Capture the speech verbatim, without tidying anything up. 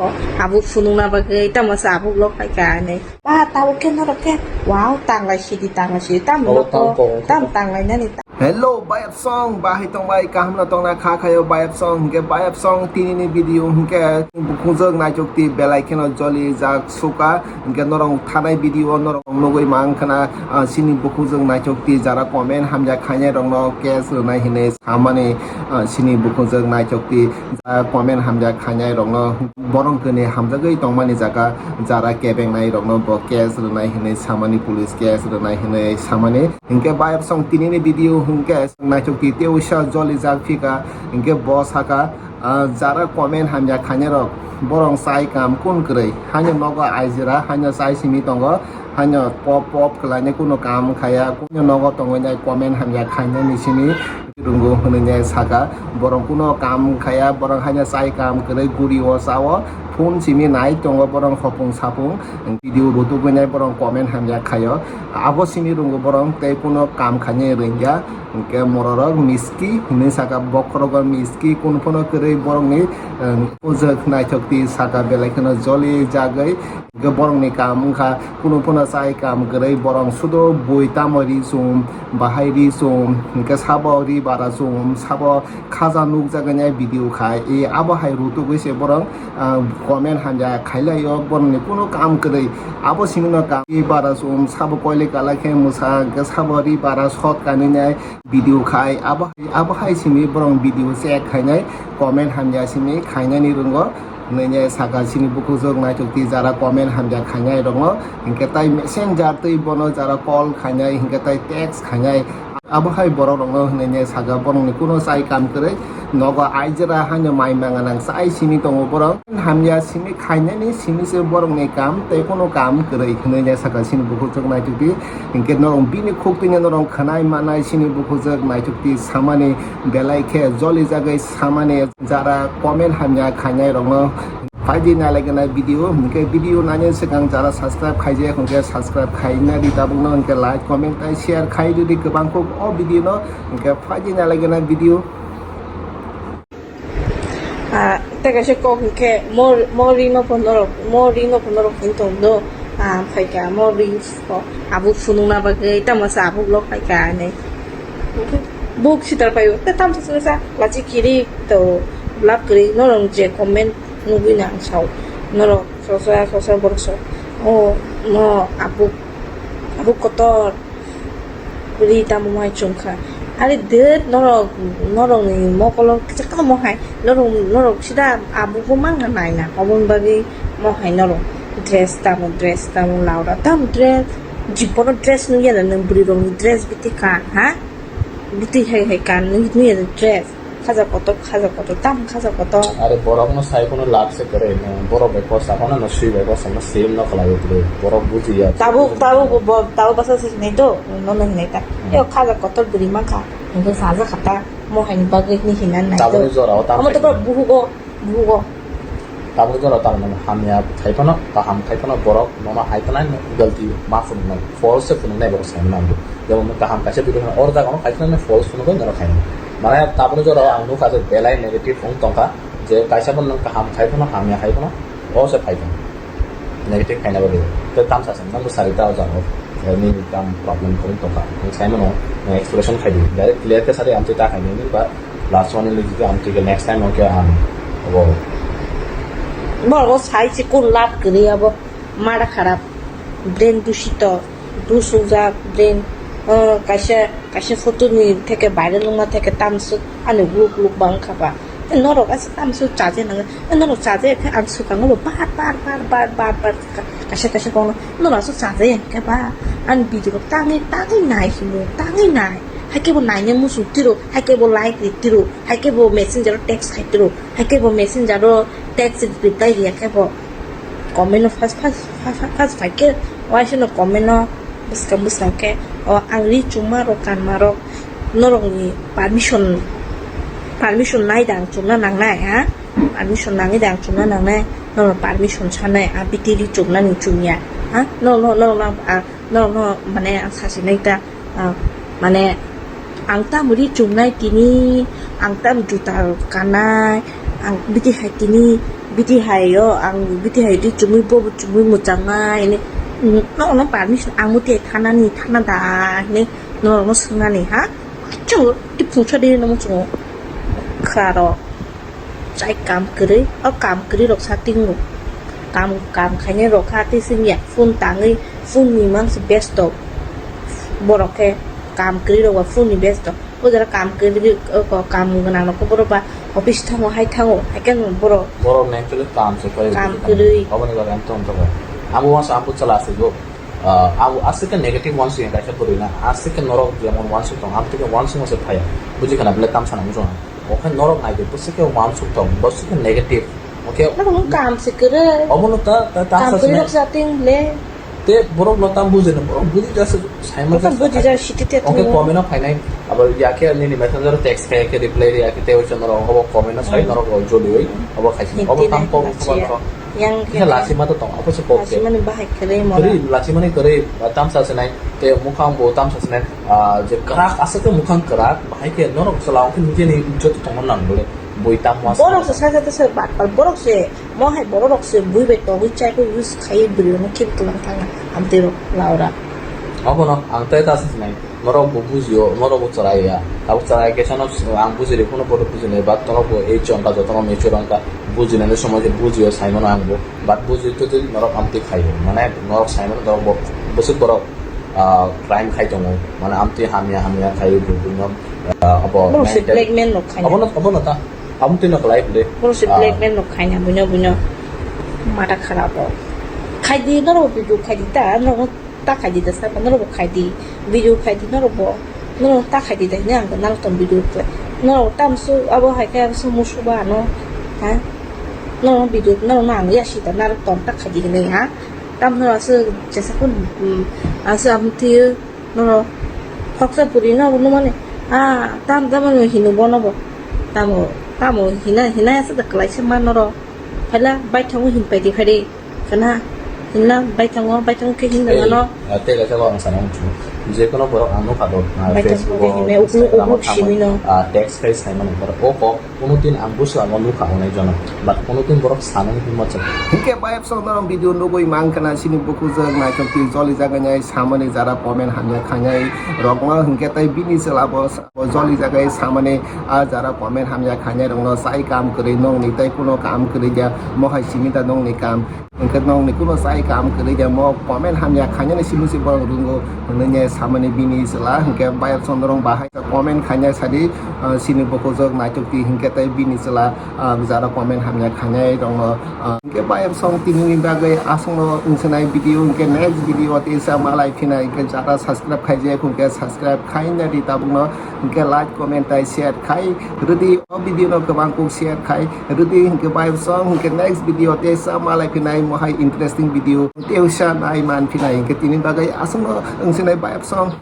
Abuk phunukna bagwi tamo se abuk lok phaikha hinwi. Ba tabuk khe norok khe wow tanglai sidi tanglai sidi tamo Abo lok tam kok tam wngkha. Tanglainani ta. Hello, bayap song, bahai tong bai, kaham no tong na kha khayo bayap song, hingke bayap song tini ni video hingke bukhungjak naithok ti belai kheno joli jak suka, hingke norok thanai video norok nugui mang khana, ah, sini bukhungjak naithok ti jara comment hamya khainai rok no case rwnai hinwi samani, ah, sini bukhungjak naithok ti jara comment hamya khainai rok no borong kwnwi hamjagwi tongmani jaga jara kebengnai rok no bo case rwnai hinwi samani, police case rwnai hinwi samani. Hinkhe bayap song tini ni video hinkhe naithok ti tei uisa joli jak phika hinkhe bo saka, ah, jara comment hamya khainai rok borong chai kam kun kwrwi haino nogo aijira haino chai simi tongo haino pop pop kwlainai kunu kam khaya kunu nogo tongwi nai comment hamya khainani simi rungo hwnwi nai saka borong kuno kam khaya borong haino chai kam kwrwi guri o chao phone simi nai tongo borong hopung sapung video rutugwi nai borong comment hamya khaio. Abo simi rwngo borok tei kuno kam khainai rwngya, hinkhe mororok miski hinwi saka, bokhorogo miski, kunu phano kwrwi borokni, um, ujak naithok ti saka, belai kheno joli jagwi, hinkhe borokni kam wngkha, kunu phano chai kam kwrwi, borok sudo bui tamo ri chum, bahai ri chum, hinkhe sabo ri bara chum, sabo khaja nukjagani video khai, e abo hai rutugwi se borok, ah, comment hamya khailaio, borokni kuno kam kwrwi. Abo simi no kam, e bara chum, sabo koile kala khe mwsa, hwnkhe sabo ri bara shot kanwi nai video khai, abo, abo hai simi borok video check khainai, comment hamya simi khainani rwngo. Nini saka sini bukhuk jok naithok ti jara comment hamya khainai rokno, hwnkhe tai messenger twi bono jara call khainai, hwnkhe tai text khainai. Abo hai borok rokno hwnwi ne saka borokni kuno chai kam kwrwi, nogo aijera haino mai manga nang chai simi tongo borok. Hamya simi khainani simi se borokni kam tei kuno kam kwrwi hwnwi ne saka sini bukhuk jok naithok ti. Hwnkhe norok bini khuk twi norok khwnai manai sini bukhuk jok naithok ti samani belai khe joli jagwi samani jara comment hamya khainai rokno. Phaidi nai lai gana video, hwnkhe video nani swkang jara subscribe khaijak, hwnkhe subscribe khaina di tabukno, hwnkhe like, comment tei share khai di kwbang kuk o video no, hwnkhe phaidi nai lai gana video. Ah, tei kaisa kok hwnkhe mo, mo ring no pho norok, mo ring no pho norok hwn tong do, ah, phaikha mo ring pho abuk phunukna bagwi, tamo se abuk lok phaikha hinwi. Buk sitar paio, tei tamo se sa, lachi kiri to, lak kwrwi norok je comment. Nugui na ang sao, norok sosa sosa borok so, o mo abuk, abuk kotor ri tamo mai chwngkha. Ari dwt norok, norok ni mokolo kichakno mohai, norok, norok sida abuk bo mangna naina, oboni bagwi mohai norok dress tamo, dress tamo, laura tamo dress, jibono dress nugya na nwng bwrwi rokni dress biti kan ha, biti hai hai kan nugya na dress. Khaja kotor, khaja kotor, tam khaja kotor. Are borok no sai kono lab se kwrwi, no borok bai kosa kono no sui bai kosa no sim no khlai bwlwi, borok buji ya. Tabuk, tabuk bo, bo, tabuk basa se hinai do, no no hinai ta. Hmm. Yo khaja kotor bwrwi mankha, hingke saja khata, mo haini bagwi ni hinan nai do. Tabuk ni jora o tam. Amo to sai. Buhugo, buhugo. Tabuk jora tam no hamya khai phano, kaham khai phano borok no ma hai phano galti ma phunuk nai, false se phunuk nai borok sai mano. Jemon kaham kaisa video hwnwi, oro jaga no kaisa nang false phunugwi norok khainai. Mane tabukni jora o ang nukha je belai negative wng tongkha, je kaisa phano nang kaham khai phano, hamya khai phano, o se phai phano. Negative khaina bagwi. Tei tamsa se nang bwsari ta o jaga o, eh, nini tam problem kwrwi tongkha. Ang sai mano, nang explanation khai di. Direct clear khe sari amtwi ta khainai, hinba last one ni logi khe amtwi khe next time o khe ang abo. Borok o sai se kun lab kwrwi abo. Mada kharap, brain dusito, dusukjak brain, ah, kaisa, kaisa photo ni theke viral wngma theke tamswk ani uluk uluk ba wngkha ba. Norok asa tamswk chajaknai, norok chajak khe ang swkango bo bar bar ka-, kaisa kaisa kokno norok aswk chajak ya khe ba, ani video rok tangwi tangwi nai hinwi tangwi nai, haikhe bo naina muchung tiro, haikhe bo like ri tiro, haikhe bo messenger o text khai tiro, haikhe bo messenger o text reply riya khe bo. Comment no first, first, first, first phaikhe, waisano comment no bwskang bwskang khe, o ang ri chumma rok kanma rok norokni permission, permission nai da ang chumna nangnai ha, permission nangwi da ang chumna nangnai, norok permission sanai a biti ri chumnani chumya ha, no, no, no, no, a, norok no mane ang sasinai ta. Ah, mane, ang tam ri chumnai tini, ang tam juta kanai, ang biti hai tini, Biti hai o, ang biti hai di chumui bo chumui muchang nai ni. Nono permission ang muti thana ni thana da ni. Nono sungani ha. Chu ti phungsa di no muchung. Kharo. Chai kam kwrwi, o kam kwrwi rok sa tingo. Kam, kam khainai rok kha tei sing ya phone tangwi, phone ni mang se besto. Borok khe kam kwrwi rok ba phone ni besto. O jora kam kwrwi, o ko-, kam gwnang rok khe borok ba office thango, hai thango, hai khe borok Borok ni actually kam se kwrwi kam kwrwi. Obo ni bagwi ang tong tong. Amo wansa ampo chala se go. Ah, abo aswk khe negative wansuk ya kaisa bwrwi na, aswk khe norok jemon wansuk tong, abo theke wansuk se phaya. Buji khana bele tam sana muchung. Okhe norok nai de bwswk khe wansuk tong, bwswk khe negative. Okhe Nang nung kam se kwrwi. Obo no ta, ta, ta Kam sa kwrwi sinai. Rok sa ting le. Te borok no tam buji no, borok buji ja se sai ma Bukan ja buji sa. Ja siti te Okhe tong. Comment no phainai, abo ya khe nini messenger text khe, khe reply ya khe te oicha norok obo comment no sai Hmm. Norok o joli oi, obo khaisini. Obo Hinti tam nai kok, lachi kok, ya. Kok. Yang Khe khe lachima to tong, abo se kok se. Lachimani bahai kwrwi mora. Kwrwi, lachimani kwrwi, ah, tamsa se nai, te mukhang bo tamsa se nai, ah, je kwrak, aswk khe mukhang kwrak, bahai khe norok chwla ong khe nujeni joto tongna nang bole, bui tam was Borok se khe. Saja te se bat bat, borok se, mo hai borok rok se bui bai togwi chai ko use khai bwrwi no khe tlang thang amtwi rok laura. Obono ang tai ta se nai. Norok bo bujio, norok bo chwrai ya. Tabuk chwrai khe sano ang bujiri phano bohrok bujinai, but norok bo age wngkha, jotono mature wngkha, bujinani somoi se bujio, saimano ang bo. But bujio totally norok amtwi khaio. Mane norok saimano norok bo bwswk borok, ah, crime khai tongo. Mane amtwi hamya hamya khaio bo buino, ah, abo Borok se mental blackmail rok khaina. Abono, abono ta. Amtwi no khlai bwle. Borok se Ah. Blackmail rok khaina buino buino. Mata kharap rok. Khaidi norok video khaidi ta, norok Ta khaidi da saka norok bo khaidi, video khaidi norok bo, norok ta khaidi da hini ang narok tong video khe. Norok tamsu abo hai khe abo se musu ba ano, ha? Norok video norok no ang yasi da narok tong ta khaidi hini ha? Tam norok se jesa kun, um, ase am thiyo norok khoksa puri no no mane, ah, tam tam no hinu bono bo, tamo, tamo hina, hina ase da klaisa ma norok, phaila bai thango hin paidi phaidi. Kana hinna baithango, baithango khe hinna Ei, mano. Ah, tei kaisa kok ang sana muchungo. Je kono borok ang nukha do, ah, Baithango Facebook khe o, hinna ukluk, Instagram o ukluk thangwi, simino. Ah, text khai saimani borok. O kok kuno din ang busu ang nukha onai jono. But kuno din borok sanani himma chak. Hinkhe bayap sok norok video nugwi mang kana sini bukhujak naithok twi joli jaganai samani jara comment hamya khanai rokno hinkhe tai bini chwla bo. O joli jagai samani a jara comment hamya khainai rokno chai kam kwrwi nongni tei kuno kam kwrwi ya mohai simi da nongni kam. Hinkhe nongni kuno chai kam kwrwi ya mo comment hamya khainani simi se borok rwngo hwnwi samani bini chwla hinkhe bayap chondrong bahai comment khainai sadi, ah, sini bukhujak naithok twi hinkhe tei bini chwla, ah, jara comment hamya khainai rokno. Ah, hinkhe bayap song tinini bagwi aswkno wngsinai video, hinkhe next video o teisa malai phinai, hinkhe jara subscribe khaijak, hinkhe subscribe khaina di tabukno, hinkhe like, comment tei share khai rwdi. O video no kwbang kuk share khai rwdi, hinkhe bayap song, hinkhe next video o teisa malai phinai, mohai interesting video teisa nai man phinai, hinkhe tini bagwi aswkno wngsinai bayap song.